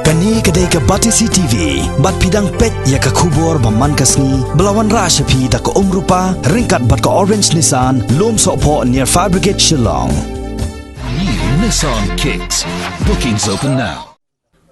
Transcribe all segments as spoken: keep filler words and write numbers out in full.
Kane ka dei ka Batesi T V, bad phi dang peit ïa ka khubor ba man ka sngi, ba la wanrah sha phi da ka Umrupa, ryngkat bad ka Orange Nissan, Lumsohphoh near Fire Brigade Shillong. New Nissan Kicks. Bookings open now.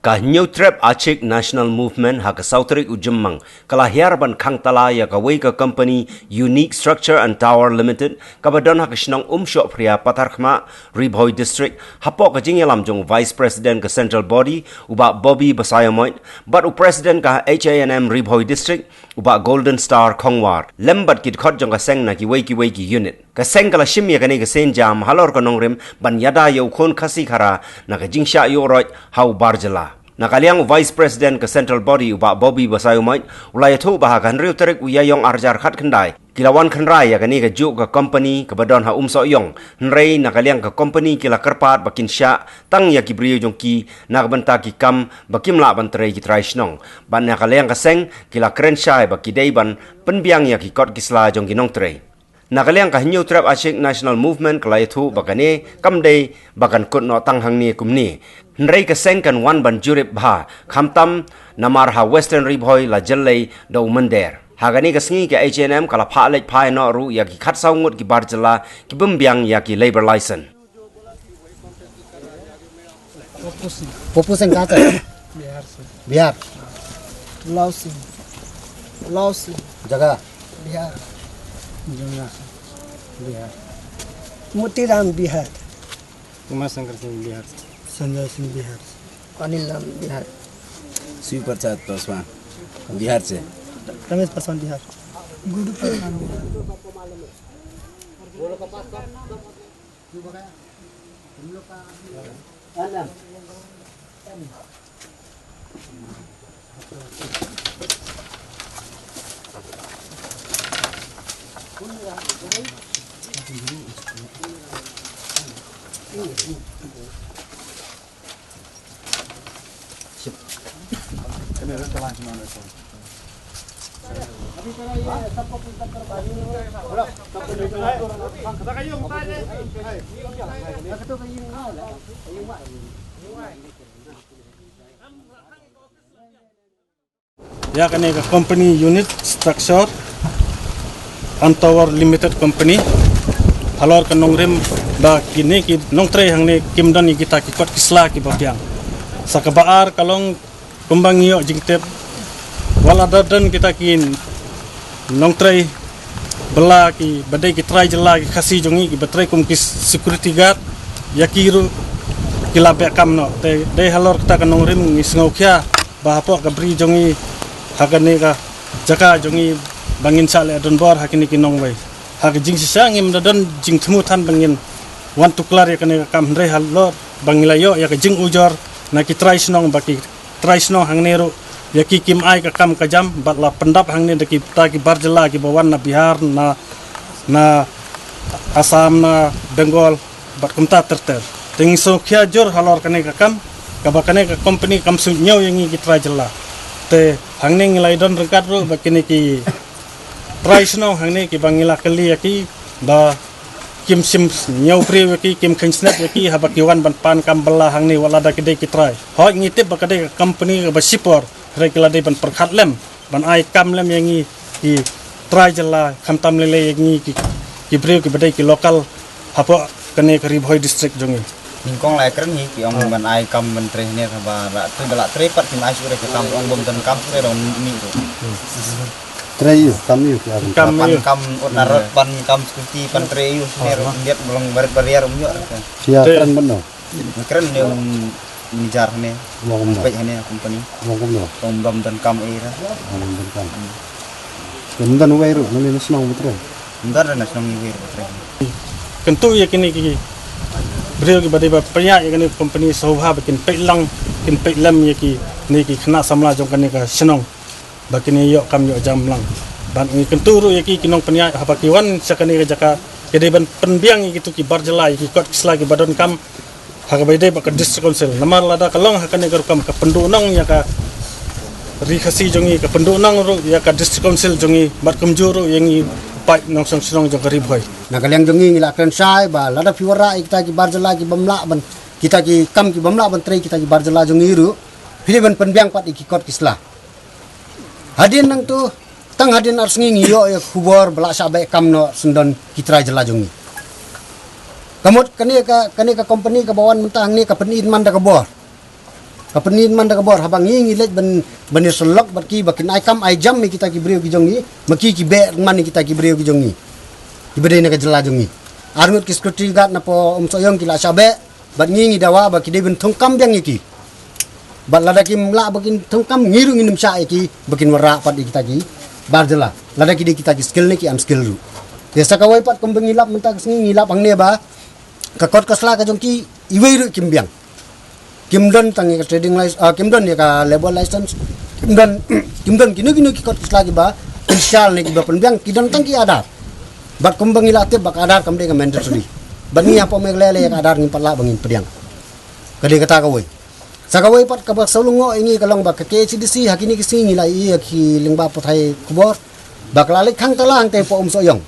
Ka Hynñiewtrep Achik National Movement ha ka saw tarik u Jymmang, ka la hiar ban khangtala ïa kawei ka company Unique Structure and Tower Limited, kaba don ha ka shnong Umsohphria Patharkhmah, Ri Bhoi District, hapoh ka jingïalam jong u Vice President ka Central Body, u Bah Bobby Basaiawmoit, bad u President ka H A N M Ri Bhoi District, u Bah Golden Star Khongwar, lem bad ki dkhot jong ka seng na kiwei kiwei ki unit. Ka seng ka la shim ïa kane ka sienjam halor ka nongrim ban ïada ïa u khun Khasi Khara na ka jingshah ïuhroit ha u bar jylla. Na ka liang u Vice President ka Central Body u Bah Bobby Basaiawmoit u la ïathuh ba ha ka hynriew tarik u Ïaïong arhajar khatkhyndai ki la wan khynra ïa kane kajuh ka company kaba don ha Umsohiong, hynrei na ka liang ka company ki la kyrpad ba kin shah tang ïa ki briew jong ki na ka bynta ki kam ba kim lah ban trei ki trai shnong. Bad na ka liang ka seng ki la kren shai ba ki dei ban pynbiang ïa ki kot ki sla jong ki nongtrei. Na ka liang ka Hynñiewtrep Achik National Movement ka la ïathuh ba kane kam dei ba kan kut noh tang hangne kumne, hynrei ka seng kan wan ban jurip bha, khamtam namar ha Western Ri Bhoi la jyllei da u mynder. Ha kane ka sngi ka H A N M ka la phah leit phai noh ruh ïa ki khatsaw ngut ki bar jylla ki bym biang ïa ki labour license. पप्पू सिंह। पप्पू सिंह कहाँ से है? बिहार से। बिहार। लाव सिंह। लाव सिंह। जगह? बिहार। जगह। बिहार। मोतीराम, बिहार। उमा शंकर सिंह, बिहार से। संजय सिंह, बिहार से। अनिल राम, बिहार। शिव प्रसाद पासवान, बिहार से। रमेश पासवान, बिहार। गुड्डू पासवान, बिहार। Ïa kane ka company Unique Structure and Tower Limited Company, halor ka nongrim ba kine ki nongtrei hangne kim don ïa kita ki kot ki sla kiba biang. Sa kaba ar ka long kumba ngi ïoh jingtip, wat la da don kita ki nongtrei bylla kiba dei ki trai jylla ki Khasi jong ngi kiba trei kum ki security guard, ïa ki ruh ki la beh kam noh. Te dei halor kata ka nongrim ngi sngewkhia ba hapoh ka bri jong ngi, ha kane ka jaka jong ngi, ba ngin shah leh donbor ha kine ki nongwei. Ha ka jingshisha ngim da don jingthmu than ba ngin wan tuklar ïa kane ka kam, hynrei halor ba ngi la ïoh ïa ka jingujor na ki trai shnong ba ki trai shnong hangne ruh ïa ki kim ai ka kam ka jam, bad la pyndap hangne da kita ki bar jylla kiba wan na Bihar, na, na Assam, na Bengal, bad kumta ter ter. Te ngi sngewkhia jur halor kane ka kam, kaba kane ka company kam shu ñiew ïa ngi ki trai jylla. Te hangne ngi la ïadon ryngkat ruh bad kine ki trai shnong hangne kiba ngi la kylli ïa ki ba kim shym ñiew briew ïa ki, kim kheiñ snep ïa ki haba ki wan ban pan kam bylla hangne, wat la da ki dei ki trai. Hooid, ngi tip ba ka dei ka company kaba shipor, hynrei ki la dei ban pyrkhat lem, ban ai kam lem ïa ngi ki trai jylla, khamtam lei lei ïa ngi ki, ki briew kiba dei ki local hapoh kane ka Ri Bhoi District jong ngi. Nyngkong la kren hi ki ong ban ai kam ban trei hangne, haba la trei, ba la trei pat kim ai shuh re ka kam, ong bym don kam shuh re, dang mih ruh. Trei ïa u, kam ïa u, ki ar. Kam ïa u. Pan kam, ut na rot, pan kam security, pan trei ïa u, shuh re ruh, ngiat ba long barit bariar um ïoh re ka. Sia kren ban no. Nga kren ne u manager hangne. Long kumno? Peit hangne company. Long kumno? Long bym don kam ei ra. Long bym don kam. Bym don uwei ruh na liang shnong ba trei. Bym don na shnong uwei ruh ba trei. Kyntu ïa kine ki briew kiba dei ba pynïaid ïa kane company sngewbha ba kin peit lang, kin peit lem ïa kine ki khynnah samla jong kane ka shnong. Ba kin ïoh kam ïoh jam lang. Bad ngi kyntu ruh ïa ki, ki nongpynïaid haba ki wan sha kane ka jaka, ki dei ban pynbiang ïa kitu ki bar jylla, ïa ki kot ki sla kiba donkam ha kaba ïadei bad ka District Council. Namar lada ka long ha kane ka rukom, ka pynduhnong ïa ka Ri Khasi jong ngi, ka pynduhnong ruh ïa ka District Council jong ngi, bad kumjuh ruh ïa ngi paid nongshong shnong jong ka Ri Bhoi. Na ka liang jong ngi, ngi la kren shai ba lada phi wanrah ïa kita ki bar jylla ki bym lah ban, kita ki kam ki bym lah ban trei kita ki bar jylla jong ngi ruh, Phi dei ban pynbiang pat ïa ki kot ki sla. Hadien nangtu, tang hadien ar sngi ngi ïoh ïa ka khubor ba la shah beh kam noh syndon ki trai jylla jong ngi. Ka mut kane ka, kane ka company kaba wan mynta hangne ka pynïaid man da ka bor. Ka pynïaid man da ka bor, haba ngi ngi leit ban, ban ïasyllok bad ki ba kin ai kam ai jam ïa kita ki briew ki jong ngi, ma ki ki beh man ïa kita ki briew ki jong ngi, kiba dei na ka jylla jong ngi. Ar ngut ki security guard na poh Umsohiong ki la shah beh, bad ngi ngi dawa ba ki dei ban thung kam biang ïa ki. Bad lada kim lah ba kin thung kam, ngi ruh ngin ym shah ïa ki ba kin wanrah pat ïa kita ki bar jylla, lada ki dei kita ki skilled ne ki unskilled ruh. Te sa kawei pat kumba ngi lap mynta ka sngi, ngi lap hangne ba ka kot ka sla ka jong ki, iwei ruh kim biang. Kim don tang ïa ka trading license, ah, kim don ïa ka labour license, kim don, kim don kino kino ki kot ki sla kiba official ne kiba pynbiang, ki don tang ki Aadhaar. Bad kumba ngi la tip ba ka Aadhaar kam dei ka mandatory. Bad ngi hapoh Meghalaya lei ïa ka Aadhaar ngim pat lah ba ngin pdiang. Ka dei kata kawei. Sa kawei pat kaba sngewlyngngoh ïa ngi ka long ba ka K H A D C ha kine ki sngi ngi la ïohi ïa ki lyngba pathai khubor ba ka la leit khang tala hangtei hapoh Umsohiong.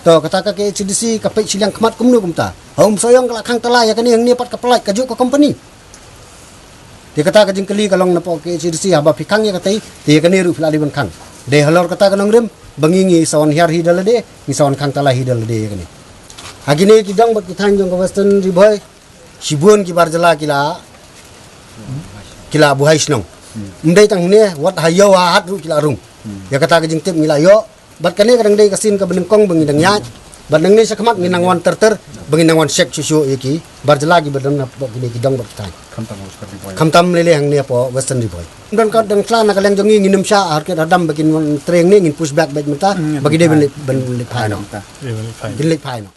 To kata ka K H A D C ka peit shiliang khmat kumno kumta. Ha Umsohiong ka la khang tala, ïa kane hangne pat ka pynlait kajuh ka company. Te kata ka jingkylli ka long napoh K H A D C, haba phi khang ïa katei, te ïa kane ruh phi la dei ban khang. Dei halor kata ka nongrim ba ngi ngi sa wan hiar hi da lade, ngi sa wan khang tala hi da lade ïa kane. Ha kine ki dong bad ki thaiñ jong ka Western Ri Bhoi, shibun ki bar jylla ki la, ki la buhai shnong. Ym dei tang hangne, wat ha ïew ha hat ruh ki la rung. Ïa kata ka jingtip ngi la ïoh. Bad kane ka dang dei ka sien kaba nyngkong ba ngi dang ïaid. Bad nangne shakhmat ngin nang wan ter ter ba ngin nang wan check shuh shuh ïa ki bar jylla kiba don hapoh kine ki dong bad ki thaiñ. Khamtam Western Ri Bhoi. Khamtam lei lei hangne hapoh Western Ri Bhoi. Don ka dang khlad na ka liang jong ngi, ngin ym shah harkit hadam ba kin wan trei hangne, ngin push back beit mynta ba ki dei ban leit, ban leit phai noh. Kin leit phai noh.